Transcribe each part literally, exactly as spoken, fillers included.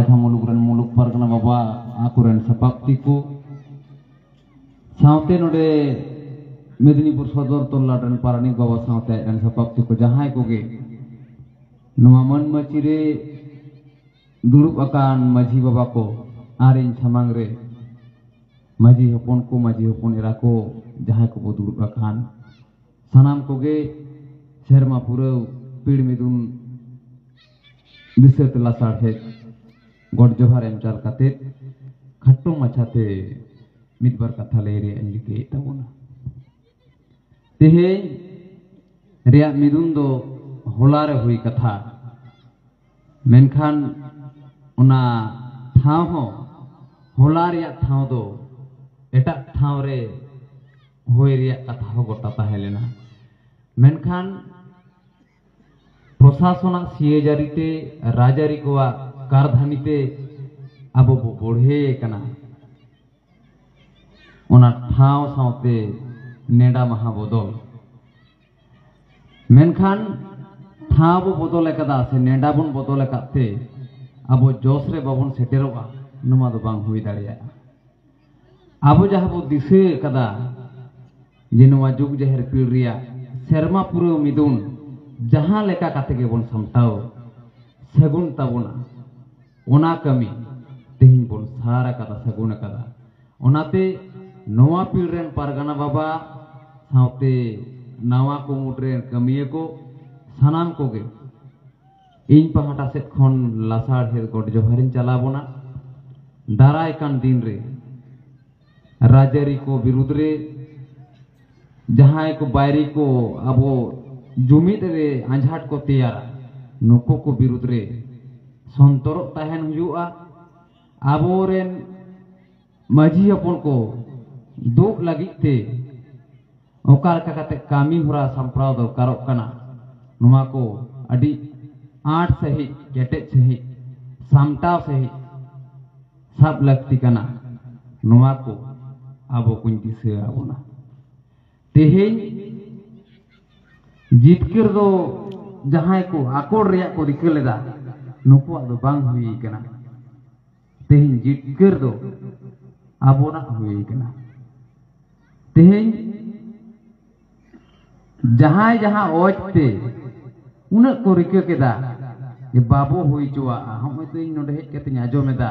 ᱠᱟᱛᱷᱟ ᱢᱩᱞᱩᱠ ᱨᱮᱱ ᱢᱩᱞᱩᱠ ᱯᱟᱨᱜᱟᱱᱟ ᱵᱟᱵᱟ, ᱟᱠᱚᱨᱮᱱ ᱥᱟᱯᱟᱵ ᱛᱤᱠᱩ, ᱥᱟᱶᱛᱮ ᱱᱚᱰᱮ ᱢᱮᱫᱽᱱᱤᱯᱩᱨ ᱥᱚᱫᱚᱨ ᱛᱚᱞᱞᱟᱴ ᱨᱮᱱ ᱯᱟᱨᱟᱱᱤᱠ ᱵᱟᱵᱟ ᱥᱟᱶᱛᱮ ᱟᱡ ᱨᱮᱱ ᱥᱟᱯᱟᱵ ᱛᱤᱠᱩ, ᱡᱟᱦᱟᱸᱭ ᱠᱚᱜᱮ ᱱᱚᱣᱟ ᱢᱟᱹᱱ ᱢᱟᱹᱪᱤ ᱨᱮ ᱫᱩᱲᱩᱵ ᱟᱠᱟᱱ ᱢᱟᱹᱡᱷᱤ ᱵᱟᱵᱟ ᱠᱚ ᱟᱨ ᱤᱧ ᱥᱟᱢᱟᱝ ᱨᱮ ᱢᱟᱹᱡᱷᱤ ᱦᱚᱯᱚᱱ ᱠᱚ, ᱢᱟᱹᱡᱷᱤ ᱦᱚᱯᱚᱱ ᱮᱨᱟ ᱠᱚ, ᱡᱟᱦᱟᱸᱭ ᱠᱚᱵᱚ ᱫᱩᱲᱩᱵ ᱟᱠᱟᱱ, ᱥᱟᱱᱟᱢ ᱠᱚᱜᱮ ᱥᱮᱨᱢᱟ ᱯᱩᱨᱟᱹᱣ ᱯᱤᱲ ᱢᱤᱫᱩᱱ ᱫᱤᱥᱟᱹ ᱛᱮ ᱞᱟᱥᱟᱲᱦᱮᱫ ᱜᱚᱰ ᱡᱚᱦᱟᱨ ᱮᱢ ᱪᱟᱞ ᱠᱟᱛᱮ ᱠᱷᱟᱴᱚ ᱢᱟᱪᱷᱟᱛᱮ ᱢᱤᱫ ᱵᱟᱨ ᱠᱟᱛᱷᱟ ᱞᱟᱹᱭ ᱨᱮᱭᱟᱜ ᱤᱧ ᱨᱤᱠᱟᱹᱭᱮᱫ ᱛᱟᱵᱚᱱᱟ᱾ ᱛᱮᱦᱮᱧ ᱨᱮᱭᱟᱜ ᱢᱤᱫᱩᱱ ᱫᱚ ᱦᱚᱞᱟ ᱨᱮ ᱦᱩᱭ ᱠᱟᱛᱷᱟ, ᱢᱮᱱᱠᱷᱟᱱ ᱚᱱᱟ ᱴᱷᱟᱶ ᱦᱚᱸ, ᱦᱚᱞᱟ ᱨᱮᱭᱟᱜ ᱴᱷᱟᱶ ᱫᱚ ᱮᱴᱟᱜ ᱴᱷᱟᱶ ᱨᱮ ᱦᱩᱭ ᱨᱮᱭᱟᱜ ᱠᱟᱛᱷᱟ ᱦᱚᱸ ᱜᱚᱴᱟ ᱛᱟᱦᱮᱸ ᱞᱮᱱᱟ᱾ ᱢᱮᱱᱠᱷᱟᱱ ᱯᱨᱚᱥᱟᱥᱚᱱᱟᱜ ᱥᱤᱭᱟᱹᱡᱟᱹᱨᱤ ᱛᱮ, ᱨᱟᱡᱽᱟᱹᱨᱤ ᱠᱚᱣᱟᱜ ᱠᱟᱨᱫᱷᱟᱹᱱᱤ ᱛᱮ ᱟᱵᱚ ᱵᱚ ᱵᱚᱲᱦᱮ ᱟᱠᱟᱱᱟ᱾ ᱚᱱᱟ ᱴᱷᱟᱶ ᱥᱟᱶᱛᱮ ᱱᱮᱰᱟ ᱢᱟᱦᱟ ᱵᱚᱫᱚᱞ, ᱢᱮᱱᱠᱷᱟᱱ ᱴᱷᱟᱶ ᱵᱚ ᱵᱚᱫᱚᱞ ᱟᱠᱟᱫᱟ ᱥᱮ ᱱᱮᱰᱟ ᱵᱚᱱ ᱵᱚᱫᱚᱞ ᱟᱠᱟᱫ ᱛᱮ ᱟᱵᱚ ᱡᱚᱥ ᱨᱮ ᱵᱟᱵᱚᱱ ᱥᱮᱴᱮᱨᱚᱜᱼᱟ, ᱱᱚᱣᱟ ᱫᱚ ᱵᱟᱝ ᱦᱩᱭ ᱫᱟᱲᱮᱭᱟᱜᱼᱟ᱾ ᱟᱵᱚ ᱡᱟᱦᱟᱸ ᱵᱚ ᱫᱤᱥᱟᱹ ᱟᱠᱟᱫᱟ ᱡᱮ ᱱᱚᱣᱟ ᱡᱩᱜᱽ ᱡᱟᱦᱮᱨ ᱯᱤᱲ ᱨᱮᱭᱟᱜ ᱥᱮᱨᱢᱟ ᱯᱩᱨᱟᱹᱣ ᱢᱤᱫᱩᱱ ᱡᱟᱦᱟᱸ ᱞᱮᱠᱟ ᱠᱟᱛᱮ ᱜᱮᱵᱚᱱ ᱥᱟᱢᱴᱟᱣ ᱥᱟᱹᱜᱩᱱ ᱛᱟᱵᱚᱱᱟ, ᱚᱱᱟ ᱠᱟᱹᱢᱤ ᱛᱮᱦᱮᱧ ᱵᱚᱱ ᱥᱟᱨ ᱟᱠᱟᱫᱟ, ᱥᱟᱹᱜᱩᱱ ᱟᱠᱟᱫᱟ᱾ ᱚᱱᱟᱛᱮ ᱱᱚᱣᱟ ᱯᱤᱲ ᱨᱮᱱ ᱯᱟᱨᱜᱟᱱᱟ ᱵᱟᱵᱟ ᱥᱟᱶᱛᱮ ᱱᱟᱣᱟ ᱠᱩᱢᱩᱴ ᱨᱮᱱ ᱠᱟᱹᱢᱤᱭᱟᱹ ᱠᱚ ᱥᱟᱱᱟᱢ ᱠᱚᱜᱮ ᱤᱧ ᱯᱟᱦᱴᱟ ᱥᱮᱫ ᱠᱷᱚᱱ ᱞᱟᱥᱟᱲᱦᱮᱫ ᱜᱚᱰ ᱡᱚᱦᱟᱨᱤᱧ ᱪᱟᱞᱟᱣ ᱵᱚᱱᱟ᱾ ᱫᱟᱨᱟᱭ ᱠᱟᱱ ᱫᱤᱱ ᱨᱮ ᱨᱟᱡᱽᱟᱹᱨᱤ ᱠᱚ ᱵᱤᱨᱩᱫᱽ ᱨᱮ ᱡᱟᱦᱟᱸᱭ ᱠᱚ ᱵᱟᱭᱨᱤ ᱠᱚ ᱟᱵᱚ ᱡᱩᱢᱤᱫ ᱨᱮ ᱟᱸᱡᱷᱟᱴ ᱠᱚ ᱛᱮᱭᱟᱨᱟ, ᱱᱩᱠᱩ ᱠᱚ ᱵᱤᱨᱩᱫᱽ ᱨᱮ ᱥᱚᱱᱛᱚᱨᱚᱜ ᱛᱟᱦᱮᱱ ᱦᱩᱭᱩᱜᱼᱟ᱾ ᱟᱵᱚᱨᱮᱱ ᱢᱟᱹᱡᱷᱤ ᱦᱚᱯᱚᱱ ᱠᱚ ᱫᱩᱜ ᱞᱟᱹᱜᱤᱫ ᱛᱮ ᱚᱠᱟ ᱞᱮᱠᱟ ᱠᱟᱛᱮ ᱠᱟᱹᱢᱤ ᱦᱚᱨᱟ ᱥᱟᱢᱯᱲᱟᱣ ᱫᱚᱨᱠᱟᱨᱚᱜ ᱠᱟᱱᱟ, ᱱᱚᱣᱟ ᱠᱚ ᱟᱹᱰᱤ ᱟᱸᱴ ᱥᱟᱺᱦᱤᱡ, ᱠᱮᱴᱮᱡ ᱥᱟᱺᱦᱤᱡ, ᱥᱟᱢᱴᱟᱣ ᱥᱟᱺᱦᱤᱡ ᱥᱟᱵ ᱞᱟᱹᱠᱛᱤ ᱠᱟᱱᱟ᱾ ᱱᱚᱣᱟ ᱠᱚ ᱟᱵᱚ ᱠᱚᱧ ᱫᱤᱥᱟᱹ ᱟᱵᱚᱱᱟ᱾ ᱛᱮᱦᱮᱧ ᱡᱤᱛᱠᱟᱹᱨ ᱫᱚ ᱡᱟᱦᱟᱸᱭ ᱠᱚ ᱟᱠᱚᱴ ᱨᱮᱭᱟᱜ ᱠᱚ ᱨᱤᱠᱟᱹ ᱞᱮᱫᱟ, ᱱᱩᱠᱩᱣᱟᱜ ᱫᱚ ᱵᱟᱝ ᱦᱩᱭ ᱠᱟᱱᱟ᱾ ᱛᱮᱦᱮᱧ ᱡᱤᱛᱠᱟᱹᱨ ᱫᱚ ᱟᱵᱚᱱᱟᱜ ᱦᱩᱭ ᱠᱟᱱᱟ᱾ ᱛᱮᱦᱮᱧ ᱡᱟᱦᱟᱸᱭ ᱡᱟᱦᱟᱸ ᱚᱡᱽ ᱛᱮ ᱩᱱᱟᱹᱜ ᱠᱚ ᱨᱤᱠᱟᱹ ᱠᱮᱫᱟ ᱡᱮ ᱵᱟᱵᱚ ᱦᱩᱭ ᱦᱚᱪᱚᱣᱟᱜᱼᱟ᱾ ᱦᱚᱸᱜᱼᱚᱭ ᱛᱚ ᱤᱧ ᱱᱚᱰᱮ ᱦᱮᱡ ᱠᱟᱛᱮᱧ ᱟᱸᱡᱚᱢ ᱮᱫᱟ,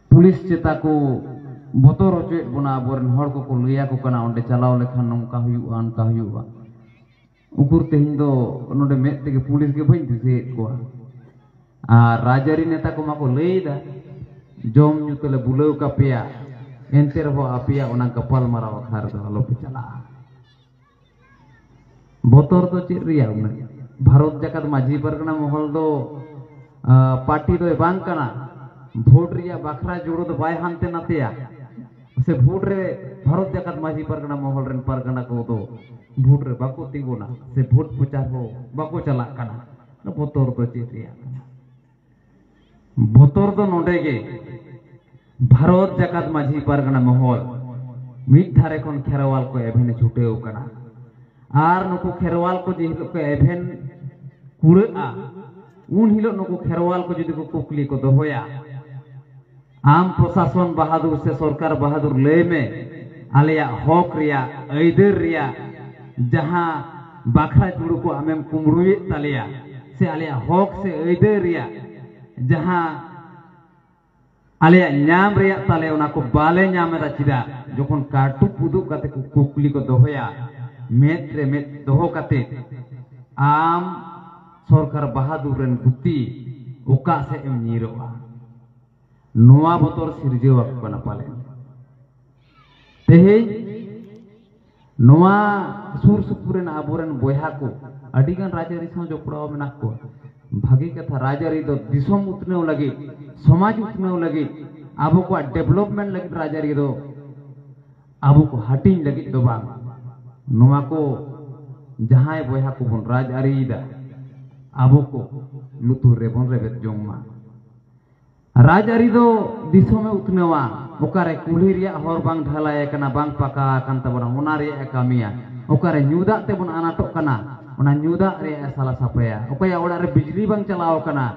ᱯᱩᱞᱤᱥ ᱪᱮᱛᱟ ᱠᱚ ᱵᱚᱛᱚᱨ ᱦᱚᱪᱚᱭᱮᱫ ᱵᱚᱱᱟ, ᱟᱵᱚᱨᱮᱱ ᱦᱚᱲ ᱠᱚᱠᱚ ᱞᱟᱹᱭ ᱟᱠᱚ ᱠᱟᱱᱟ ᱚᱸᱰᱮ ᱪᱟᱞᱟᱣ ᱞᱮᱠᱷᱟᱱ ᱱᱚᱝᱠᱟ ᱦᱩᱭᱩᱜᱼᱟ, ᱚᱱᱠᱟ ᱦᱩᱭᱩᱜᱼᱟ᱾ ᱩᱠᱩᱨ ᱛᱮᱦᱮᱧ ᱫᱚ ᱱᱚᱰᱮ ᱢᱮᱫ ᱛᱮᱜᱮ ᱯᱩᱞᱤᱥ ᱜᱮ ᱵᱟᱹᱧ ᱫᱤᱥᱟᱹᱭᱮᱫ ᱠᱚᱣᱟ᱾ ᱟᱨ ᱨᱟᱡᱽᱟᱹᱨᱤ ᱱᱮᱛᱟ ᱠᱚ ᱢᱟᱠᱚ ᱞᱟᱹᱭ ᱮᱫᱟ, "ᱡᱚᱢ ᱧᱩ ᱛᱮᱞᱮ ᱵᱩᱞᱟᱹᱣ ᱠᱟᱯᱮᱭᱟ, ᱮᱱᱛᱮ ᱨᱮᱦᱚᱸ ᱟᱯᱮᱭᱟᱜ ᱚᱱᱟ ᱜᱟᱯᱟᱞ ᱢᱟᱨᱟᱣ ᱟᱠᱷᱲᱟ ᱨᱮᱫᱚ ᱟᱞᱚᱯᱮ ᱪᱟᱞᱟᱜᱼᱟ᱾" ᱵᱚᱛᱚᱨ ᱫᱚ ᱪᱮᱫ ᱨᱮᱭᱟᱜ ᱩᱱᱟᱹᱜ? ᱵᱷᱟᱨᱚᱛ ᱡᱟᱠᱟᱛ ᱢᱟᱹᱡᱷᱤ ᱯᱟᱨᱜᱟᱱᱟ ᱢᱚᱦᱚᱞ ᱫᱚ, ᱟ, ᱯᱟᱨᱴᱤ ᱫᱚᱭ ᱵᱟᱝ ᱠᱟᱱᱟ᱾ ᱵᱷᱳᱴ ᱨᱮᱭᱟᱜ ᱵᱟᱠᱷᱨᱟ ᱡᱩᱲᱩ ᱫᱚ ᱵᱟᱭ ᱦᱟᱱᱛᱮ ᱱᱟᱛᱮᱭᱟ᱾ ᱥᱮ ᱵᱷᱳᱴ ᱨᱮ ᱵᱷᱟᱨᱚᱛ ᱡᱟᱠᱟᱛ ᱢᱟᱹᱡᱷᱤ ᱯᱟᱨᱜᱟᱱᱟ ᱢᱚᱦᱚᱞ ᱨᱮᱱ ᱯᱟᱨᱜᱟᱱᱟ ᱠᱚᱫᱚ ᱵᱷᱳᱴ ᱨᱮ ᱵᱟᱠᱚ ᱛᱤᱸᱜᱩᱱᱟ, ᱥᱮ ᱵᱷᱳᱴ ᱯᱨᱚᱪᱟᱨ ᱦᱚᱸ ᱵᱟᱠᱚ ᱪᱟᱞᱟᱜ ᱠᱟᱱᱟ᱾ ᱵᱚᱛᱚᱨ ᱫᱚ ᱪᱮᱫ ᱨᱮᱭᱟᱜ ᱠᱟᱱᱟ? ᱵᱚᱛᱚᱨ ᱫᱚ ᱱᱚᱰᱮ ᱜᱮ, ᱵᱷᱟᱨᱚᱛ ᱡᱟᱠᱟᱛ ᱢᱟᱹᱡᱷᱤ ᱯᱟᱨᱜᱟᱱᱟ ᱢᱚᱦᱚᱞ ᱢᱤᱫ ᱫᱷᱟᱨᱮ ᱠᱷᱚᱱ ᱠᱷᱮᱨᱣᱟᱞ ᱠᱚ ᱮᱵᱷᱮᱱᱮ ᱪᱷᱩᱴᱟᱹᱣ ᱠᱟᱱᱟ᱾ ᱟᱨ ᱱᱩᱠᱩ ᱠᱷᱮᱨᱣᱟᱞ ᱠᱚ ᱡᱮ ᱦᱤᱞᱳᱜ ᱠᱚ ᱮᱵᱷᱮᱱ ᱠᱩᱲᱟᱹᱜᱼᱟ, ᱩᱱ ᱦᱤᱞᱳᱜ ᱱᱩᱠᱩ ᱠᱷᱮᱨᱣᱟᱞ ᱠᱚ ᱡᱩᱫᱤ ᱠᱚ ᱠᱩᱠᱞᱤ ᱠᱚ ᱫᱚᱦᱚᱭᱟ, "ᱟᱢ ᱯᱨᱚᱥᱟᱥᱚᱱ ᱵᱟᱦᱟᱫᱩᱨ ᱥᱮ ᱥᱚᱨᱠᱟᱨ ᱵᱟᱦᱟᱫᱩᱨ, ᱞᱟᱹᱭ ᱢᱮ, ᱟᱞᱮᱭᱟᱜ ᱦᱚᱠ ᱨᱮᱭᱟᱜ, ᱟᱹᱭᱫᱟᱹᱨ ᱨᱮᱭᱟᱜ ᱡᱟᱦᱟᱸ ᱵᱟᱠᱷᱨᱟ ᱡᱩᱲᱩ ᱠᱚ ᱟᱢᱮᱢ ᱠᱩᱢᱵᱽᱲᱩᱭᱮᱫ ᱛᱟᱞᱮᱭᱟ, ᱥᱮ ᱟᱞᱮᱭᱟᱜ ᱦᱚᱠ ᱥᱮ ᱟᱹᱭᱫᱟᱹᱨ ᱨᱮᱭᱟᱜ ᱡᱟᱦᱟᱸ ᱟᱞᱮᱭᱟᱜ ᱧᱟᱢ ᱨᱮᱭᱟᱜ ᱛᱟᱞᱮ, ᱚᱱᱟ ᱠᱚ ᱵᱟᱞᱮ ᱧᱟᱢ ᱮᱫᱟ ᱪᱮᱫᱟᱜ?" ᱡᱚᱠᱷᱚᱱ ᱠᱟᱹᱴᱩᱵ ᱩᱫᱩᱜ ᱠᱟᱛᱮ ᱠᱚ ᱠᱩᱠᱞᱤ ᱠᱚ ᱫᱚᱦᱚᱭᱟ, ᱢᱮᱫ ᱨᱮ ᱢᱮᱫ ᱫᱚᱦᱚ ᱠᱟᱛᱮ, ᱟᱢ ᱥᱚᱨᱠᱟᱨ ᱵᱟᱦᱟᱫᱩᱨ ᱨᱮᱱ ᱜᱩᱛᱤ ᱚᱠᱟ ᱥᱮᱫ ᱮᱢ ᱧᱤᱨᱚᱜᱼᱟ? ᱱᱚᱣᱟ ᱵᱚᱛᱚᱨ ᱥᱤᱨᱡᱟᱹᱣ ᱟᱠᱚ ᱠᱟᱱᱟ ᱯᱟᱞᱮᱱ᱾ ᱛᱮᱦᱮᱧ ᱱᱚᱣᱟ ᱥᱩᱨ ᱥᱩᱯᱩᱨ ᱨᱮᱱ ᱟᱵᱚᱨᱮᱱ ᱵᱚᱭᱦᱟ ᱠᱚ ᱟᱹᱰᱤᱜᱟᱱ ᱨᱟᱡᱽᱟᱹᱨᱤ ᱥᱟᱶ ᱡᱚᱯᱲᱟᱣ ᱢᱮᱱᱟᱜ ᱠᱚᱣᱟ᱾ ᱵᱷᱟᱹᱜᱤ ᱠᱟᱛᱷᱟ, ᱨᱟᱡᱽᱟᱹᱨᱤ ᱫᱚ ᱫᱤᱥᱚᱢ ᱩᱛᱱᱟᱹᱣ ᱞᱟᱹᱜᱤᱫ, ᱥᱚᱢᱟᱡᱽ ᱩᱛᱱᱟᱹᱣ ᱞᱟᱹᱜᱤᱫ, ᱟᱵᱚ ᱠᱚᱣᱟᱜ ᱰᱮᱵᱷᱞᱚᱯᱢᱮᱱᱴ ᱞᱟᱹᱜᱤᱫ ᱨᱟᱡᱽᱟᱹᱨᱤ ᱫᱚ ᱟᱵᱚ ᱠᱚ ᱦᱟᱹᱴᱤᱧ ᱞᱟᱹᱜᱤᱫ ᱫᱚ ᱵᱟᱝ᱾ ᱱᱚᱣᱟ ᱠᱚ ᱡᱟᱦᱟᱸᱭ ᱵᱚᱭᱦᱟ ᱠᱚᱵᱚᱱ ᱨᱟᱡᱽᱟᱹᱨᱤᱭᱮᱫᱟ, ᱟᱵᱚ ᱠᱚ ᱞᱩᱛᱩᱨ ᱨᱮᱵᱚᱱ ᱨᱮᱵᱮᱫ ᱡᱚᱝ ᱢᱟ᱾ ᱨᱟᱡᱽᱟᱹᱨᱤ ᱫᱚ ᱫᱤᱥᱚᱢᱮ ᱩᱛᱱᱟᱹᱣᱟ᱾ ᱚᱠᱟᱨᱮ ᱠᱩᱞᱦᱤ ᱨᱮᱭᱟᱜ ᱦᱚᱨ ᱵᱟᱝ ᱰᱷᱟᱞᱟᱭ ᱟᱠᱟᱱᱟ, ᱵᱟᱝ ᱯᱟᱠᱟ ᱟᱠᱟᱱ ᱛᱟᱵᱚᱱᱟ, ᱚᱱᱟ ᱨᱮᱭᱟᱜ ᱮ ᱠᱟᱹᱢᱤᱭᱟ᱾ ᱚᱠᱟᱨᱮ ᱧᱩ ᱫᱟᱜ ᱛᱮᱵᱚᱱ ᱟᱱᱟᱴᱚᱜ ᱠᱟᱱᱟ, ᱚᱱᱟ ᱧᱩ ᱫᱟᱜ ᱨᱮᱭᱟᱜ ᱮ ᱥᱟᱞᱟ ᱥᱟᱯᱷᱟᱭᱟ᱾ ᱚᱠᱚᱭᱟᱜ ᱚᱲᱟᱜ ᱨᱮ ᱵᱤᱡᱽᱞᱤ ᱵᱟᱝ ᱪᱟᱞᱟᱣ ᱟᱠᱟᱱᱟ,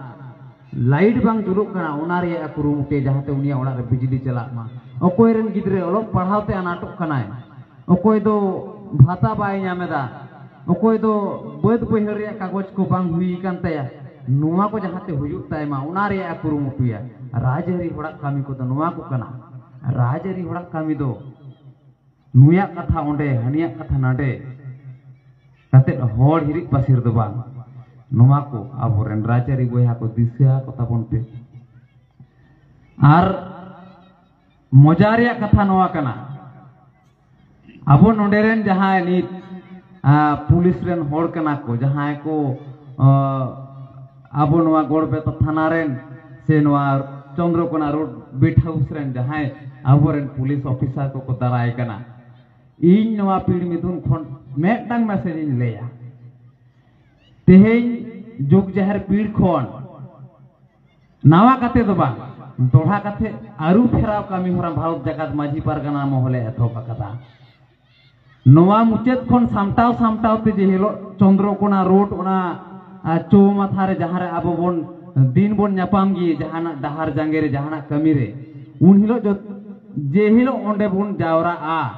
ᱞᱟᱭᱤᱴ ᱵᱟᱝ ᱡᱩᱞᱩᱜ ᱠᱟᱱᱟ, ᱚᱱᱟ ᱨᱮᱭᱟᱜ ᱮ ᱠᱩᱨᱩᱢᱩᱴᱩᱭᱟ ᱡᱟᱦᱟᱸᱛᱮ ᱩᱱᱤᱭᱟᱜ ᱚᱲᱟᱜ ᱨᱮ ᱵᱤᱡᱽᱞᱤ ᱪᱟᱞᱟᱜ ᱢᱟ᱾ ᱚᱠᱚᱭ ᱨᱮᱱ ᱜᱤᱫᱽᱨᱟᱹ ᱚᱞᱚᱜ ᱯᱟᱲᱦᱟᱣ ᱛᱮ ᱟᱱᱟᱴᱚᱜ ᱠᱟᱱᱟᱭ, ᱚᱠᱚᱭ ᱫᱚ ᱵᱷᱟᱛᱟ ᱵᱟᱭ ᱧᱟᱢ ᱮᱫᱟ, ᱚᱠᱚᱭ ᱫᱚ ᱵᱟᱹᱫᱽ ᱵᱟᱹᱭᱦᱟᱹᱲ ᱨᱮᱭᱟᱜ ᱠᱟᱜᱚᱡᱽ ᱠᱚ ᱵᱟᱝ ᱦᱩᱭ ᱟᱠᱟᱱ ᱛᱟᱭᱟ, ᱱᱚᱣᱟ ᱠᱚ ᱡᱟᱦᱟᱸᱛᱮ ᱦᱩᱭᱩᱜ ᱛᱟᱭ ᱢᱟ, ᱚᱱᱟ ᱨᱮᱭᱟᱜ ᱮ ᱠᱩᱨᱩᱢᱩᱴᱩᱭᱟ᱾ ᱨᱟᱡᱽᱟᱹᱨᱤ ᱦᱚᱲᱟᱜ ᱠᱟᱹᱢᱤ ᱠᱚᱫᱚ ᱱᱚᱣᱟ ᱠᱚ ᱠᱟᱱᱟ᱾ ᱨᱟᱡᱽᱟᱹᱨᱤ ᱦᱚᱲᱟᱜ ᱠᱟᱹᱢᱤ ᱫᱚ ᱱᱩᱭᱟᱜ ᱠᱟᱛᱷᱟ ᱚᱸᱰᱮ, ᱦᱟᱹᱱᱤᱭᱟᱜ ᱠᱟᱛᱷᱟ ᱱᱟᱰᱮ ᱠᱟᱛᱮᱫ ᱦᱚᱲ ᱦᱤᱨᱤᱡ ᱯᱟᱹᱥᱤᱨ ᱫᱚ ᱵᱟᱝ᱾ ᱱᱚᱣᱟ ᱠᱚ ᱟᱵᱚᱨᱮᱱ ᱨᱟᱡᱽᱟᱹᱨᱤ ᱵᱚᱭᱦᱟ ᱠᱚ ᱫᱤᱥᱟᱹ ᱟᱠᱚ ᱛᱟᱵᱚᱱ ᱯᱮ᱾ ᱟᱨ ᱢᱚᱡᱟ ᱨᱮᱭᱟᱜ ᱠᱟᱛᱷᱟ ᱱᱚᱣᱟ ᱠᱟᱱᱟ, ᱟᱵᱚ ᱱᱚᱰᱮ ᱨᱮᱱ ᱡᱟᱦᱟᱸᱭ ᱱᱤᱛ, ᱟ, ᱯᱩᱞᱤᱥ ᱨᱮᱱ ᱦᱚᱲ ᱠᱟᱱᱟ ᱠᱚ, ᱡᱟᱦᱟᱸᱭ ᱠᱚ, ᱟ, ᱟᱵᱚ ᱱᱚᱣᱟ ᱜᱚᱲᱵᱮᱛᱟ ᱛᱷᱟᱱᱟ ᱨᱮᱱ ᱥᱮ ᱱᱚᱣᱟ ᱪᱚᱱᱫᱨᱚᱠᱳᱱᱟ ᱨᱳᱰ ᱵᱤᱴ ᱦᱟᱣᱩᱥ ᱨᱮᱱ ᱡᱟᱦᱟᱸᱭ ᱟᱵᱚᱨᱮᱱ ᱯᱩᱞᱤᱥ ᱚᱯᱷᱤᱥᱟᱨ ᱠᱚᱠᱚ ᱫᱟᱨᱟᱭ ᱠᱟᱱᱟ, ᱤᱧ ᱱᱚᱣᱟ ᱯᱤᱲ ᱢᱤᱫᱩᱱ ᱠᱷᱚᱱ ᱢᱤᱫᱴᱟᱝ ᱢᱮᱥᱮᱡᱽ ᱤᱧ ᱞᱟᱹᱭᱟ᱾ ᱛᱮᱦᱮᱧ ᱡᱩᱜᱽ ᱡᱟᱦᱮᱨ ᱯᱤᱲ ᱠᱷᱚᱱ ᱱᱟᱣᱟ ᱠᱟᱛᱮ ᱫᱚ ᱵᱟᱝ, ᱫᱚᱦᱲᱟ ᱠᱟᱛᱮ ᱟᱹᱨᱩ ᱯᱷᱮᱨᱟᱣ ᱠᱟᱹᱢᱤ ᱦᱚᱨᱟ ᱵᱷᱟᱨᱚᱛ ᱡᱟᱠᱟᱛ ᱢᱟᱹᱡᱷᱤ ᱯᱟᱨᱜᱟᱱᱟ ᱢᱚᱦᱚᱞᱮ ᱮᱛᱚᱦᱚᱵ ᱟᱠᱟᱫᱟ᱾ ᱱᱚᱣᱟ ᱢᱩᱪᱟᱹᱫ ᱠᱷᱚᱱ ᱥᱟᱢᱴᱟᱣ ᱥᱟᱢᱴᱟᱣ ᱛᱮ ᱡᱮ ᱦᱤᱞᱳᱜ ᱪᱚᱱᱫᱨᱚᱠᱳᱱᱟ ᱨᱳᱰ ᱚᱱᱟ, ᱟ, ᱪᱳᱣᱢᱟᱛᱷᱟ ᱨᱮ ᱡᱟᱦᱟᱸ ᱨᱮ ᱟᱵᱚ ᱵᱚᱱ ᱫᱤᱱ ᱵᱚᱱ ᱧᱟᱯᱟᱢ ᱜᱮ ᱡᱟᱦᱟᱱᱟᱜ ᱰᱟᱦᱟᱨ ᱡᱟᱸᱜᱮ ᱨᱮ ᱡᱟᱦᱟᱱᱟᱜ ᱠᱟᱹᱢᱤ ᱨᱮ, ᱩᱱ ᱦᱤᱞᱳᱜ ᱡᱚ-, ᱡᱮ ᱦᱤᱞᱳᱜ ᱚᱸᱰᱮ ᱵᱚᱱ ᱡᱟᱣᱨᱟᱜᱼᱟ,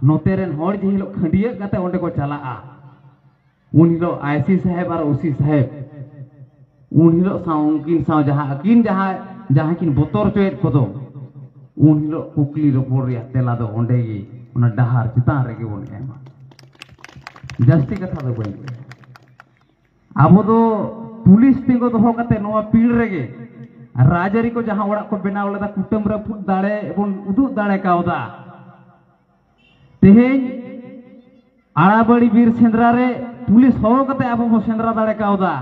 ᱱᱚᱛᱮ ᱨᱮᱱ ᱦᱚᱲ ᱡᱮ ᱦᱤᱞᱳᱜ ᱠᱷᱟᱹᱰᱭᱟᱹᱜ ᱠᱟᱛᱮ ᱚᱸᱰᱮ ᱠᱚ ᱪᱟᱞᱟᱜᱼᱟ, ᱩᱱ ᱦᱤᱞᱳᱜ ᱟᱭ ᱥᱤ ᱥᱟᱦᱮᱵᱽ ᱟᱨ ᱳ ᱥᱤ ᱥᱟᱦᱮᱵᱽ ᱩᱱ ᱦᱤᱞᱳᱜ ᱥᱟᱶ ᱩᱱᱠᱤᱱ ᱥᱟᱶ ᱡᱟᱦᱟᱸ ᱟᱹᱠᱤᱱ ᱡᱟᱦᱟᱸ, ᱡᱟᱦᱟᱸ ᱠᱤᱱ ᱵᱚᱛᱚᱨ ᱦᱚᱪᱚᱭᱮᱫ ᱠᱚᱫᱚ, ᱩᱱ ᱦᱤᱞᱳᱜ ᱠᱩᱠᱞᱤ ᱨᱚᱯᱚᱲ ᱨᱮᱭᱟᱜ ᱛᱮᱞᱟ ᱫᱚ ᱚᱸᱰᱮ ᱜᱮ, ᱚᱱᱟ ᱰᱟᱦᱟᱨ ᱪᱮᱛᱟᱱ ᱨᱮᱜᱮ ᱵᱚᱱ ᱮᱢᱟ᱾ ᱡᱟᱹᱥᱛᱤ ᱠᱟᱛᱷᱟ ᱫᱚ ᱵᱟᱹᱧ ᱞᱟᱹᱭᱟ᱾ ᱟᱵᱚ ᱫᱚ ᱯᱩᱞᱤᱥ ᱛᱤᱸᱜᱩ ᱫᱚᱦᱚ ᱠᱟᱛᱮ ᱱᱚᱣᱟ ᱯᱤᱲ ᱨᱮᱜᱮ ᱨᱟᱡᱽᱟᱹᱨᱤ ᱠᱚ ᱡᱟᱦᱟᱸ ᱚᱲᱟᱜ ᱠᱚ ᱵᱮᱱᱟᱣ ᱞᱮᱫᱟ, ᱠᱩᱴᱟᱹᱢ ᱨᱟᱹᱯᱩᱫ ᱫᱟᱲᱮ ᱵᱚᱱ ᱩᱫᱩᱜ ᱫᱟᱲᱮ ᱠᱟᱣᱫᱟ᱾ ᱛᱮᱦᱮᱧ ᱟᱲᱟᱵᱟᱲᱤ ᱵᱤᱨ ᱥᱮᱸᱫᱽᱨᱟ ᱨᱮ ᱯᱩᱞᱤᱥ ᱦᱚᱦᱚ ᱠᱟᱛᱮ ᱟᱵᱚ ᱵᱚᱱ ᱥᱮᱸᱫᱽᱨᱟ ᱫᱟᱲᱮ ᱠᱟᱣᱫᱟ᱾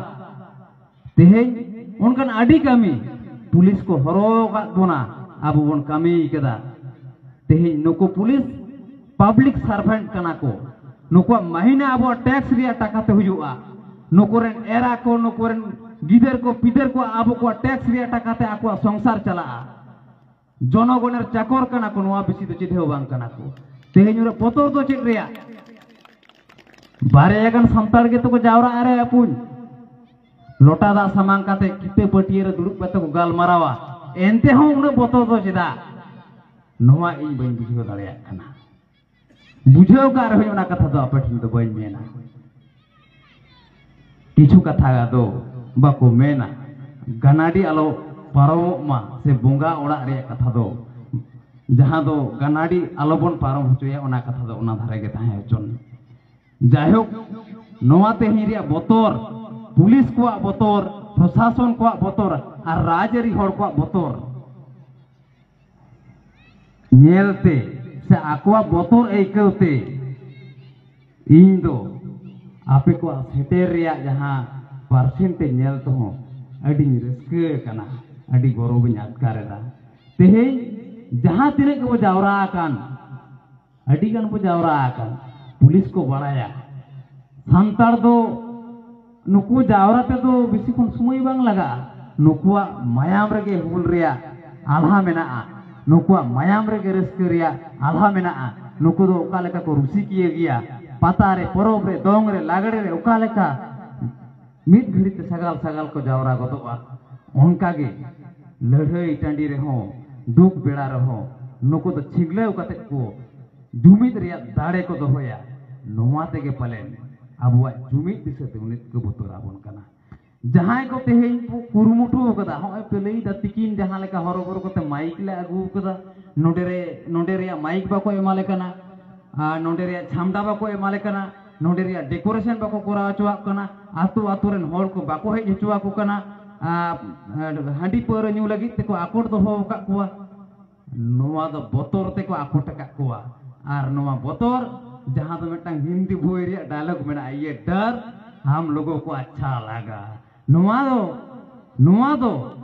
ᱛᱮᱦᱮᱧ ᱚᱱᱠᱟᱱ ᱟᱹᱰᱤ ᱠᱟᱹᱢᱤ ᱯᱩᱞᱤᱥ ᱠᱚ ᱦᱚᱨᱚ ᱟᱠᱟᱫ ᱵᱚᱱᱟ, ᱟᱵᱚ ᱵᱚᱱ ᱠᱟᱹᱢᱤ ᱠᱟᱫᱟ᱾ ᱛᱮᱦᱮᱧ ᱱᱩᱠᱩ ᱯᱩᱞᱤᱥ ᱯᱟᱵᱽᱞᱤᱠ ᱥᱟᱨᱵᱷᱮᱱᱴ ᱠᱟᱱᱟ ᱠᱚ, ᱱᱩᱠᱩᱣᱟᱜ ᱢᱟᱹᱦᱤᱱᱟ ᱟᱵᱚᱣᱟᱜ ᱴᱮᱠᱥ ᱨᱮᱭᱟᱜ ᱴᱟᱠᱟ ᱛᱮ ᱦᱩᱭᱩᱜᱼᱟ᱾ ᱱᱩᱠᱩ ᱨᱮᱱ ᱮᱨᱟ ᱠᱚ, ᱱᱩᱠᱩ ᱨᱮᱱ ᱜᱤᱫᱟᱹᱨ ᱠᱚ, ᱯᱤᱫᱟᱹᱨ ᱠᱚ ᱟᱵᱚ ᱠᱚᱣᱟᱜ ᱴᱮᱠᱥ ᱨᱮᱭᱟᱜ ᱴᱟᱠᱟ ᱛᱮ ᱟᱠᱚᱣᱟᱜ ᱥᱚᱝᱥᱟᱨ ᱪᱟᱞᱟᱜᱼᱟ᱾ ᱡᱚᱱᱚᱜᱚᱱᱮᱨ ᱪᱟᱠᱚᱨ ᱠᱟᱱᱟ ᱠᱚ, ᱱᱚᱣᱟ ᱵᱮᱥᱤ ᱫᱚ ᱪᱮᱫ ᱦᱚᱸ ᱵᱟᱝ ᱠᱟᱱᱟ ᱠᱚ᱾ ᱛᱮᱦᱮᱧ ᱩᱱᱟᱹᱜ ᱵᱚᱛᱚᱨ ᱫᱚ ᱪᱮᱫ ᱨᱮᱭᱟᱜ? ᱵᱟᱨᱭᱟ ᱜᱟᱱ ᱥᱟᱱᱛᱟᱲ ᱜᱮᱛᱚ ᱠᱚ ᱡᱟᱣᱨᱟᱜᱼᱟ ᱨᱮ ᱟᱹᱯᱩᱧ᱾ ᱞᱚᱴᱟ ᱫᱟᱜ ᱥᱟᱢᱟᱝ ᱠᱟᱛᱮ ᱠᱤᱛᱟᱹ ᱯᱟᱹᱴᱭᱟᱹ ᱨᱮ ᱫᱩᱲᱩᱵ ᱠᱟᱛᱮ ᱠᱚ ᱜᱟᱞᱢᱟᱨᱟᱣᱟ᱾ ᱮᱱᱛᱮ ᱦᱚᱸ ᱩᱱᱟᱹᱜ ᱵᱚᱛᱚᱨ ᱫᱚ ᱪᱮᱫᱟᱜ? ᱱᱚᱣᱟ ᱤᱧ ᱵᱟᱹᱧ ᱵᱩᱡᱷᱟᱹᱣ ᱫᱟᱲᱮᱭᱟᱜ ᱠᱟᱱᱟ᱾ ᱵᱩᱡᱷᱟᱹᱣ ᱠᱟᱜ ᱨᱮᱦᱚᱸᱧ ᱚᱱᱟ ᱠᱟᱛᱷᱟ ᱫᱚ ᱟᱯᱮ ᱴᱷᱮᱱ ᱫᱚ ᱵᱟᱹᱧ ᱢᱮᱱᱟ᱾ ᱠᱤᱪᱷᱩ ᱠᱟᱛᱷᱟ ᱟᱫᱚ ᱵᱟᱠᱚ ᱢᱮᱱᱟ, ᱜᱟᱱᱟᱰᱤ ᱟᱞᱚ ᱯᱟᱨᱚᱢᱚᱜ ᱢᱟ ᱥᱮ ᱵᱚᱸᱜᱟ ᱚᱲᱟᱜ ᱨᱮᱭᱟᱜ ᱠᱟᱛᱷᱟ ᱫᱚ, ᱡᱟᱦᱟᱸ ᱫᱚ ᱜᱟᱱᱟᱰᱤ ᱟᱞᱚᱵᱚᱱ ᱯᱟᱨᱚᱢ ᱦᱚᱪᱚᱭᱟ, ᱚᱱᱟ ᱠᱟᱛᱷᱟ ᱫᱚ ᱚᱱᱟ ᱫᱷᱟᱨᱮ ᱜᱮ ᱛᱟᱦᱮᱸ ᱦᱚᱪᱚᱱ᱾ ᱡᱟᱭᱦᱳᱠ, ᱱᱚᱣᱟ ᱛᱮᱦᱮᱧ ᱨᱮᱭᱟᱜ ᱵᱚᱛᱚᱨ, ᱯᱩᱞᱤᱥ ᱠᱚᱣᱟᱜ ᱵᱚᱛᱚᱨ, ᱯᱨᱚᱥᱟᱥᱚᱱ ᱠᱚᱣᱟᱜ ᱵᱚᱛᱚᱨ ᱟᱨ ᱨᱟᱡᱽᱟᱹᱨᱤ ᱦᱚᱲ ᱠᱚᱣᱟᱜ ᱵᱚᱛᱚᱨ ᱧᱮᱞᱛᱮ ᱥᱮ ᱟᱠᱚᱣᱟᱜ ᱵᱚᱛᱚᱨ ᱟᱹᱭᱠᱟᱹᱣ ᱛᱮ ᱤᱧ ᱫᱚ ᱟᱯᱮ ᱠᱚᱣᱟᱜ ᱥᱮᱴᱮᱨ ᱨᱮᱭᱟᱜ ᱡᱟᱦᱟᱸ ᱯᱟᱨᱥᱮᱱᱴ ᱧᱮᱞ ᱛᱮᱦᱚᱸ ᱟᱹᱰᱤᱧ ᱨᱟᱹᱥᱠᱟᱹ ᱟᱠᱟᱱᱟ, ᱟᱹᱰᱤ ᱜᱚᱨᱚᱵᱤᱧ ᱟᱴᱠᱟᱨ ᱮᱫᱟ᱾ ᱛᱮᱦᱮᱧ ᱡᱟᱦᱟᱸ ᱛᱤᱱᱟᱹᱜ ᱜᱮᱵᱚ ᱡᱟᱣᱨᱟ ᱟᱠᱟᱱ, ᱟᱹᱰᱤ ᱜᱟᱱ ᱵᱚ ᱡᱟᱣᱨᱟ ᱟᱠᱟᱱ, ᱯᱩᱞᱤᱥ ᱠᱚ ᱵᱟᱲᱟᱭᱟ ᱥᱟᱱᱛᱟᱲ ᱫᱚ ᱱᱩᱠᱩ ᱡᱟᱣᱨᱟ ᱛᱮᱫᱚ ᱵᱮᱥᱤ ᱠᱷᱚᱱ ᱥᱚᱢᱚᱭ ᱵᱟᱝ ᱞᱟᱜᱟᱜᱼᱟ᱾ ᱱᱩᱠᱩᱣᱟᱜ ᱢᱟᱭᱟᱢ ᱨᱮᱜᱮ ᱦᱩᱞ ᱨᱮᱭᱟᱜ ᱟᱞᱦᱟ ᱢᱮᱱᱟᱜᱼᱟ, ᱱᱩᱠᱩᱣᱟᱜ ᱢᱟᱭᱟᱢ ᱨᱮᱜᱮ ᱨᱟᱹᱥᱠᱟᱹ ᱨᱮᱭᱟᱜ ᱟᱞᱦᱟ ᱢᱮᱱᱟᱜᱼᱟ᱾ ᱱᱩᱠᱩ ᱫᱚ ᱚᱠᱟ ᱞᱮᱠᱟ ᱠᱚ ᱨᱩᱥᱤᱠᱤᱭᱟᱹ ᱜᱮᱭᱟ, ᱯᱟᱛᱟ ᱨᱮ, ᱯᱚᱨᱚᱵᱽ ᱨᱮ, ᱫᱚᱝ ᱨᱮ, ᱞᱟᱜᱽᱲᱮ ᱨᱮ ᱚᱠᱟ ᱞᱮᱠᱟ ᱢᱤᱫ ᱜᱷᱟᱹᱲᱤ ᱛᱮ ᱥᱟᱜᱟᱞ ᱥᱟᱜᱟᱞ ᱠᱚ ᱡᱟᱣᱨᱟ ᱜᱚᱫᱚᱜᱼᱟ, ᱚᱱᱠᱟ ᱜᱮ ᱞᱟᱹᱲᱦᱟᱹᱭ ᱴᱟᱺᱰᱤ ᱨᱮᱦᱚᱸ, ᱫᱩᱠ ᱵᱮᱲᱟ ᱨᱮᱦᱚᱸ ᱱᱩᱠᱩ ᱫᱚ ᱪᱷᱤᱜᱞᱟᱹᱣ ᱠᱟᱛᱮ ᱠᱚ ᱡᱩᱢᱤᱫ ᱨᱮᱭᱟᱜ ᱫᱟᱲᱮ ᱠᱚ ᱫᱚᱦᱚᱭᱟ᱾ ᱱᱚᱣᱟ ᱛᱮᱜᱮ ᱯᱟᱞᱮᱱ ᱟᱵᱚᱣᱟᱜ ᱡᱩᱢᱤᱫ ᱫᱤᱥᱟᱹ ᱛᱮ ᱩᱱᱤ ᱠᱚ ᱵᱚᱛᱚᱨ ᱟᱵᱚᱱ ᱠᱟᱱᱟ᱾ ᱡᱟᱦᱟᱸᱭ ᱠᱚ ᱛᱮᱦᱮᱧ ᱠᱚ ᱠᱩᱨᱩᱢᱩᱴᱩ ᱟᱠᱟᱫᱟ, ᱦᱚᱸᱜᱼᱚᱭ ᱯᱮ ᱞᱟᱹᱭ ᱫᱟ ᱛᱤᱠᱤᱱ ᱡᱟᱦᱟᱸ ᱞᱮᱠᱟ ᱦᱚᱨᱚᱵᱚᱨᱚ ᱠᱟᱛᱮ ᱢᱟᱭᱤᱠ ᱞᱮ ᱟᱹᱜᱩ ᱟᱠᱟᱫᱟ, ᱱᱚᱰᱮ ᱨᱮ, ᱱᱚᱰᱮ ᱨᱮᱭᱟᱜ ᱢᱟᱭᱤᱠ ᱵᱟᱠᱚ ᱮᱢᱟᱞᱮ ᱠᱟᱱᱟ, ᱟᱨ ᱱᱚᱰᱮ ᱨᱮᱭᱟᱜ ᱪᱷᱟᱢᱰᱟ ᱵᱟᱠᱚ ᱮᱢᱟᱞᱮ ᱠᱟᱱᱟ, ᱱᱚᱰᱮ ᱨᱮᱭᱟᱜ ᱰᱮᱠᱳᱨᱮᱥᱚᱱ ᱵᱟᱠᱚ ᱠᱚᱨᱟᱣ ᱦᱚᱪᱚᱣᱟᱜ ᱠᱟᱱᱟ, ᱟᱛᱳ ᱟᱛᱳ ᱨᱮᱱ ᱦᱚᱲ ᱠᱚ ᱵᱟᱠᱚ ᱦᱮᱡ ᱦᱚᱪᱚᱣᱟᱠᱚ ᱠᱟᱱᱟ, ᱟᱨ, ᱟᱨ ᱦᱟᱺᱰᱤ ᱯᱟᱹᱣᱨᱟᱹ ᱧᱩ ᱞᱟᱹᱜᱤᱫ ᱛᱮᱠᱚ ᱟᱠᱚᱴ ᱫᱚᱦᱚ ᱟᱠᱟᱫ ᱠᱚᱣᱟ᱾ ᱱᱚᱣᱟ ᱫᱚ ᱵᱚᱛᱚᱨ ᱛᱮᱠᱚ ᱟᱠᱚᱴ ᱟᱠᱟᱫ ᱠᱚᱣᱟ᱾ ᱟᱨ ᱱᱚᱣᱟ ᱵᱚᱛᱚᱨ, ᱡᱟᱦᱟᱸ ᱫᱚ ᱢᱤᱫᱴᱟᱝ ᱦᱤᱱᱫᱤ ᱵᱳᱭ ᱨᱮᱭᱟᱜ ᱰᱟᱭᱞᱚᱜ ᱢᱮᱱᱟᱜᱼᱟ, "ᱤᱭᱮ ᱰᱟᱨ ᱦᱟᱢ ᱞᱳᱜᱳ ᱠᱚ ᱟᱪᱪᱷᱟ ᱞᱟᱜᱟ", ᱱᱚᱣᱟ ᱫᱚ, ᱱᱚᱣᱟ ᱫᱚ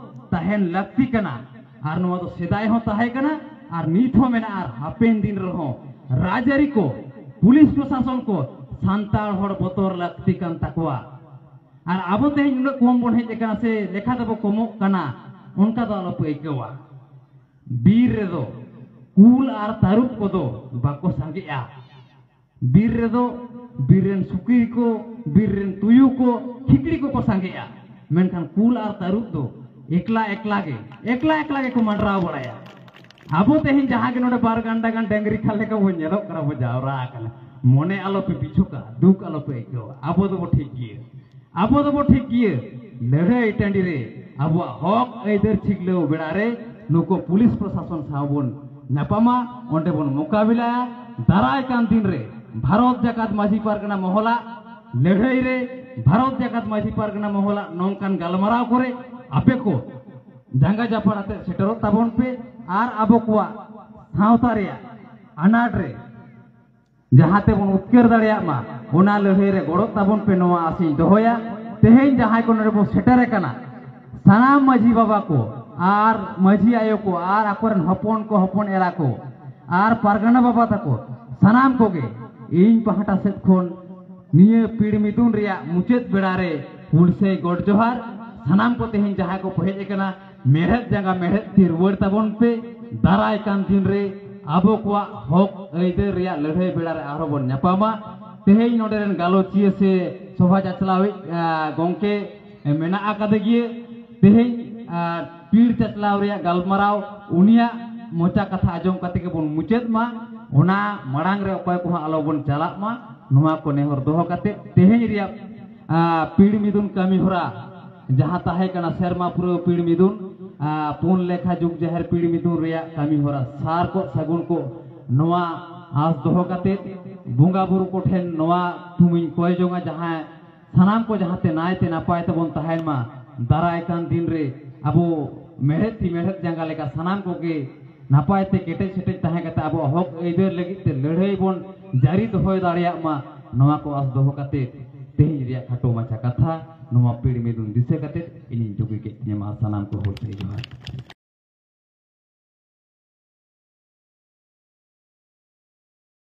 ᱛᱟᱦᱮᱱ ᱞᱟᱹᱠᱛᱤ ᱠᱟᱱᱟ᱾ ᱟᱨ ᱱᱚᱣᱟ ᱫᱚ ᱥᱮᱫᱟᱭ ᱦᱚᱸ ᱛᱟᱦᱮᱸ ᱠᱟᱱᱟ, ᱟᱨ ᱱᱤᱛ ᱦᱚᱸ ᱢᱮᱱᱟᱜᱼᱟ, ᱟᱨ ᱦᱟᱯᱮᱱ ᱫᱤᱱ ᱨᱮᱦᱚᱸ ᱨᱟᱡᱽᱟᱹᱨᱤ ᱠᱚ, ᱯᱩᱞᱤᱥ ᱯᱨᱚᱥᱟᱥᱚᱱ ᱠᱚ ᱥᱟᱱᱛᱟᱲ ᱦᱚᱲ ᱵᱚᱛᱚᱨ ᱞᱟᱹᱠᱛᱤ ᱠᱟᱱ ᱛᱟᱠᱚᱣᱟ᱾ ᱟᱨ ᱟᱵᱚ ᱛᱮᱦᱮᱧ ᱩᱱᱟᱹᱜ ᱠᱚᱢ ᱵᱚᱱ ᱦᱮᱡ ᱟᱠᱟᱱᱟ ᱥᱮ ᱞᱮᱠᱷᱟ ᱛᱮᱵᱚ ᱠᱚᱢᱚᱜ ᱠᱟᱱᱟ, ᱚᱱᱠᱟ ᱫᱚ ᱟᱞᱚᱯᱮ ᱟᱹᱭᱠᱟᱹᱣᱟ᱾ ᱵᱤᱨ ᱨᱮᱫᱚ ᱠᱩᱞ ᱟᱨ ᱛᱟᱹᱨᱩᱵ ᱠᱚᱫᱚ ᱵᱟᱠᱚ ᱥᱟᱸᱜᱮᱜᱼᱟ᱾ ᱵᱤᱨ ᱨᱮᱫᱚ ᱵᱤᱨ ᱨᱮᱱ ᱥᱩᱠᱨᱤ ᱠᱚ, ᱵᱤᱨ ᱨᱮᱱ ᱛᱩᱭᱩ ᱠᱚ, ᱠᱷᱤᱠᱲᱤ ᱠᱚᱠᱚ ᱥᱟᱸᱜᱮᱜᱼᱟ᱾ ᱢᱮᱱᱠᱷᱟᱱ ᱠᱩᱞ ᱟᱨ ᱛᱟᱹᱨᱩᱵ ᱫᱚ ᱮᱠᱞᱟ ᱮᱠᱞᱟ ᱜᱮ ᱮᱠᱞᱟ ᱮᱠᱞᱟ ᱜᱮᱠᱚ ᱢᱟᱸᱰᱨᱟᱣ ᱵᱟᱲᱟᱭᱟ᱾ ᱟᱵᱚ ᱛᱮᱦᱮᱧ ᱡᱟᱦᱟᱸ ᱜᱮ ᱱᱚᱰᱮ ᱵᱟᱨ ᱜᱟᱱᱰᱟ ᱜᱟᱱ ᱰᱟᱹᱝᱨᱤ ᱠᱷᱟᱞ ᱞᱮᱠᱟ ᱵᱚᱱ ᱧᱮᱞᱚᱜ ᱠᱟᱱᱟ, ᱵᱚᱱ ᱡᱟᱣᱨᱟ ᱟᱠᱟᱱᱟ, ᱢᱚᱱᱮ ᱟᱞᱚᱯᱮ ᱵᱤᱪᱷᱚᱠᱟ, ᱫᱩᱠ ᱟᱞᱚᱯᱮ ᱟᱹᱭᱠᱟᱹᱣᱟ᱾ ᱟᱵᱚ ᱫᱚᱵᱚ ᱴᱷᱤᱠ ᱜᱮᱭᱟ, ᱟᱵᱚ ᱫᱚᱵᱚ ᱴᱷᱤᱠ ᱜᱮᱭᱟ᱾ ᱞᱟᱹᱲᱦᱟᱹᱭ ᱴᱟᱺᱰᱤ ᱨᱮ ᱟᱵᱚᱣᱟᱜ ᱦᱚᱠ ᱟᱹᱭᱫᱟᱹᱨ ᱪᱷᱤᱜᱞᱟᱹᱣ ᱵᱮᱲᱟ ᱨᱮ ᱱᱩᱠᱩ ᱯᱩᱞᱤᱥ ᱯᱨᱚᱥᱟᱥᱚᱱ ᱥᱟᱶ ᱵᱚᱱ ᱧᱟᱯᱟᱢᱟ, ᱚᱸᱰᱮ ᱵᱚᱱ ᱢᱚᱠᱟᱵᱤᱞᱟᱭᱟ᱾ ᱫᱟᱨᱟᱭ ᱠᱟᱱ ᱫᱤᱱ ᱨᱮ ᱵᱷᱟᱨᱚᱛ ᱡᱟᱠᱟᱛ ᱢᱟᱹᱡᱷᱤ ᱯᱟᱨᱜᱟᱱᱟ ᱢᱚᱦᱚᱞᱟᱜ ᱞᱟᱹᱲᱦᱟᱹᱭ ᱨᱮ, ᱵᱷᱟᱨᱚᱛ ᱡᱟᱠᱟᱛ ᱢᱟᱹᱡᱷᱤ ᱯᱟᱨᱜᱟᱱᱟ ᱢᱚᱦᱚᱞᱟᱜ ᱱᱚᱝᱠᱟᱱ ᱜᱟᱞᱢᱟᱨᱟᱣ ᱠᱚᱨᱮ ᱟᱯᱮ ᱠᱚ ᱡᱟᱸᱜᱟ ᱡᱟᱯᱟᱲ ᱟᱛᱮ ᱥᱮᱴᱮᱨᱚᱜ ᱛᱟᱵᱚᱱ ᱯᱮ ᱟᱨ ᱟᱵᱚ ᱠᱚᱣᱟᱜ ᱥᱟᱶᱛᱟ ᱨᱮᱭᱟᱜ ᱟᱱᱟᱴ ᱨᱮ ᱡᱟᱦᱟᱸ ᱛᱮᱵᱚᱱ ᱩᱯᱠᱟᱹᱨ ᱫᱟᱲᱮᱭᱟᱜ ᱢᱟ, ᱚᱱᱟ ᱞᱟᱹᱲᱦᱟᱹᱭ ᱨᱮ ᱜᱚᱲᱚᱜ ᱛᱟᱵᱚᱱ ᱯᱮ, ᱱᱚᱣᱟ ᱟᱥᱤᱧ ᱫᱚᱦᱚᱭᱟ᱾ ᱛᱮᱦᱮᱧ ᱡᱟᱦᱟᱸᱭ ᱠᱚ ᱱᱚᱰᱮ ᱵᱚᱱ ᱥᱮᱴᱮᱨ ᱟᱠᱟᱱᱟ, ᱥᱟᱱᱟᱢ ᱢᱟᱹᱡᱷᱤ ᱵᱟᱵᱟ ᱠᱚ ᱟᱨ ᱢᱟᱹᱡᱷᱤ ᱟᱭᱳ ᱠᱚ ᱟᱨ ᱟᱠᱚᱨᱮᱱ ᱦᱚᱯᱚᱱ ᱠᱚ, ᱦᱚᱯᱚᱱ ᱮᱨᱟ ᱠᱚ ᱟᱨ ᱯᱟᱨᱜᱟᱱᱟ ᱵᱟᱵᱟ ᱛᱟᱠᱚ, ᱥᱟᱱᱟᱢ ᱠᱚᱜᱮ ᱤᱧ ᱯᱟᱦᱴᱟ ᱥᱮᱫ ᱠᱷᱚᱱ ᱱᱤᱭᱟᱹ ᱯᱤᱲ ᱢᱤᱫᱩᱱ ᱨᱮᱭᱟᱜ ᱢᱩᱪᱟᱹᱫ ᱵᱮᱲᱟ ᱨᱮ ᱦᱩᱞᱥᱟᱹᱭ ᱜᱚᱰ ᱡᱚᱦᱟᱨ᱾ ᱥᱟᱱᱟᱢ ᱠᱚ ᱛᱮᱦᱮᱧ ᱡᱟᱦᱟᱸᱭ ᱠᱚ ᱯᱮ ᱦᱮᱡ ᱟᱠᱟᱱᱟ, ᱢᱮᱲᱦᱮᱫ ᱡᱟᱸᱜᱟ ᱢᱮᱲᱦᱮᱫ ᱛᱤ ᱨᱩᱣᱟᱹᱲ ᱛᱟᱵᱚᱱ ᱯᱮ᱾ ᱫᱟᱨᱟᱭ ᱠᱟᱱ ᱫᱤᱱ ᱨᱮ ᱟᱵᱚ ᱠᱚᱣᱟᱜ ᱦᱚᱠ ᱟᱹᱭᱫᱟᱹᱨ ᱨᱮᱭᱟᱜ ᱞᱟᱹᱲᱦᱟᱹᱭ ᱵᱮᱲᱟ ᱨᱮ ᱟᱨᱦᱚᱸ ᱵᱚᱱ ᱧᱟᱯᱟᱢᱟ᱾ ᱛᱮᱦᱮᱧ ᱱᱚᱰᱮ ᱨᱮᱱ ᱜᱟᱞᱚᱪᱤᱭᱟᱹ ᱥᱮ ᱥᱚᱵᱷᱟ ᱪᱟᱪᱞᱟᱣᱤᱡ, ᱟ, ᱜᱚᱢᱠᱮ ᱢᱮᱱᱟᱜ ᱟᱠᱟᱫᱮ ᱜᱮᱭᱟ᱾ ᱛᱮᱦᱮᱧ, ᱟ, ᱯᱤᱲ ᱪᱟᱪᱞᱟᱣ ᱨᱮᱭᱟᱜ ᱜᱟᱞᱢᱟᱨᱟᱣ ᱩᱱᱤᱭᱟᱜ ᱢᱚᱪᱟ ᱠᱟᱛᱷᱟ ᱟᱸᱡᱚᱢ ᱠᱟᱛᱮ ᱜᱮᱵᱚᱱ ᱢᱩᱪᱟᱹᱫ ᱢᱟ᱾ ᱚᱱᱟ ᱢᱟᱲᱟᱝ ᱨᱮ ᱚᱠᱚᱭ ᱠᱚᱦᱚᱸ ᱟᱞᱚ ᱵᱚᱱ ᱪᱟᱞᱟᱜ ᱢᱟ, ᱱᱚᱣᱟ ᱠᱚ ᱱᱮᱦᱚᱨ ᱫᱚᱦᱚ ᱠᱟᱛᱮ ᱛᱮᱦᱮᱧ ᱨᱮᱭᱟᱜ, ᱟ, ᱯᱤᱲ ᱢᱤᱫᱩᱱ ᱠᱟᱹᱢᱤ ᱦᱚᱨᱟ ᱡᱟᱦᱟᱸ ᱛᱟᱦᱮᱸ ᱠᱟᱱᱟ ᱥᱮᱨᱢᱟ ᱯᱩᱨᱟᱹᱣ ᱯᱤᱲ ᱢᱤᱫᱩᱱ, ᱟ, ᱯᱩᱱ ᱞᱮᱠᱷᱟ ᱡᱩᱜᱽ ᱡᱟᱦᱮᱨ ᱯᱤᱲ ᱢᱤᱫᱩᱱ ᱨᱮᱭᱟᱜ ᱠᱟᱹᱢᱤ ᱦᱚᱨᱟ ᱥᱟᱨ ᱠᱚᱜ ᱥᱟᱹᱜᱩᱱ ᱠᱚᱜ, ᱱᱚᱣᱟ ᱟᱸᱥ ᱫᱚᱦᱚ ᱠᱟᱛᱮ ᱵᱚᱸᱜᱟ ᱵᱩᱨᱩ ᱠᱚᱴᱷᱮᱱ ᱱᱚᱣᱟ ᱛᱷᱩᱢᱤᱧ ᱠᱚᱭ ᱡᱚᱝᱟ, ᱡᱟᱦᱟᱸ ᱥᱟᱱᱟᱢ ᱠᱚ ᱡᱟᱦᱟᱸᱛᱮ ᱱᱟᱭᱛᱮ ᱱᱟᱯᱟᱭ ᱛᱮᱵᱚᱱ ᱛᱟᱦᱮᱱ ᱢᱟ᱾ ᱫᱟᱨᱟᱭ ᱠᱟᱱ ᱫᱤᱱ ᱨᱮ ᱟᱵᱚ ᱢᱮᱲᱦᱮᱫ ᱛᱤ ᱢᱮᱲᱦᱮᱫ ᱡᱟᱸᱜᱟ ᱞᱮᱠᱟ ᱥᱟᱱᱟᱢ ᱠᱚᱜᱮ ᱱᱟᱯᱟᱭ ᱛᱮ ᱠᱮᱴᱮᱡ ᱥᱮᱴᱮᱡ ᱛᱟᱦᱮᱸ ᱠᱟᱛᱮ ᱟᱵᱚᱣᱟᱜ ᱦᱚᱠ ᱟᱹᱭᱫᱟᱹᱨ ᱞᱟᱹᱜᱤᱫ ᱛᱮ ᱞᱟᱹᱲᱦᱟᱹᱭ ᱵᱚᱱ ᱡᱟᱹᱨᱤ ᱫᱚᱦᱚᱭ ᱫᱟᱲᱮᱭᱟᱜ ᱢᱟ᱾ ᱱᱚᱣᱟ ᱠᱚ ᱟᱸᱥ ᱫᱚᱦᱚ ᱠᱟᱛᱮ ᱛᱮᱦᱮᱧ ᱨᱮᱭᱟᱜ ᱠᱷᱟᱴᱚ ᱢᱟᱪᱷᱟ ᱠᱟᱛᱷᱟ ᱱᱚᱣᱟ ᱯᱤᱲ ᱢᱤᱫᱩᱱ ᱫᱤᱥᱟᱹ ᱠᱟᱛᱮ ᱤᱧᱤᱧ ᱰᱩᱜᱤ ᱠᱮᱫ ᱛᱤᱧᱟᱹ᱾ ᱢᱟ ᱥᱟᱱᱟᱢ ᱠᱚ ᱦᱩᱞᱥᱟᱹᱭ ᱡᱚᱦᱟᱨ᱾